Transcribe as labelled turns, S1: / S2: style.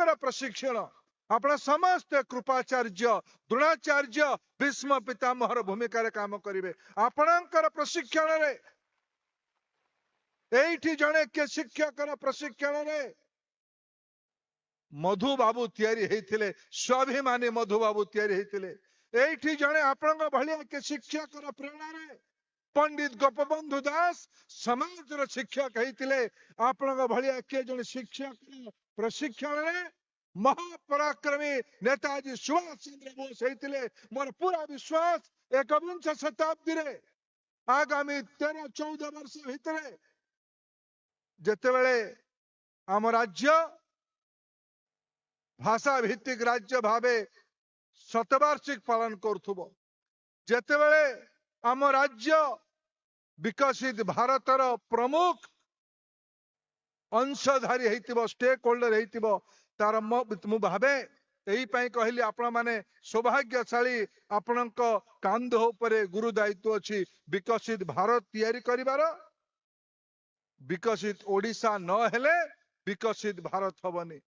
S1: ଆପଣଙ୍କର ପ୍ରଶିକ୍ଷଣ, ଆପଣ ସମସ୍ତେ କୃପାଚାର୍ଯ୍ୟ, ଦ୍ରୋଣାଚାର୍ଯ୍ୟ, ଭୀଷ୍ମ ପିତାମହର ଭୂମିକାରେ କାମ କରିବେ। ଆପଣଙ୍କର ପ୍ରଶିକ୍ଷଣରେ, ଏଇଠି ଜଣେ କିଏ ଶିକ୍ଷକର ପ୍ରଶିକ୍ଷଣରେ ମଧୁବାବୁ ତିଆରି ହେଇଥିଲେ, ସ୍ୱାଭିମାନୀ ମଧୁବାବୁ ତିଆରି ହେଇଥିଲେ। ଏଇଠି ଜଣେ ଆପଣଙ୍କ ଭଳିଆ କିଏ ଶିକ୍ଷକର ପ୍ରେରଣାରେ ପଣ୍ଡିତ ଗୋପବନ୍ଧୁ ଦାସ ସମାଜର ଶିକ୍ଷକ ହେଇଥିଲେ। ଆପଣଙ୍କ ଭଳିଆ କିଏ ଜଣେ ଶିକ୍ଷକର ପ୍ରଶିକ୍ଷଣରେ ମହାପରାକ୍ରମୀ ନେତାଜୀ ସୁଭାଷ ଚନ୍ଦ୍ର ବୋଷ ହେଇଥିଲେ। ମୋର ପୁରା ବିଶ୍ୱାସ, 21ଶ ଶତାବ୍ଦୀରେ ଆଗାମୀ 13-14 ବର୍ଷ ଭିତରେ ଯେତେବେଳେ ଆମ ରାଜ୍ୟ ଭାଷା ଭିତ୍ତିକ ରାଜ୍ୟ ଭାବେ ଶତବାର୍ଷିକ ପାଳନ କରୁଥିବ, ଯେତେବେଳେ ଆମ ରାଜ୍ୟ ବିକଶିତ ଭାରତର ପ୍ରମୁଖ ଅଂଶଧାରୀ ହେଇଥିବ, ଷ୍ଟେକ୍ ହୋଲ୍ଡର ହେଇଥିବ, ତାର ମୁଁ ଭାବେ, ଏଇ ପାଇଁ କହିଲି, ଆପଣମାନେ ସୌଭାଗ୍ୟଶାଳୀ। ଆପଣଙ୍କ କାନ୍ଧ ଉପରେ ଗୁରୁ ଦାୟିତ୍ୱ ଅଛି ବିକଶିତ ଭାରତ ତିଆରି କରିବାର। ବିକଶିତ ଓଡିଶା ନହେଲେ ବିକଶିତ ଭାରତ ହବନି।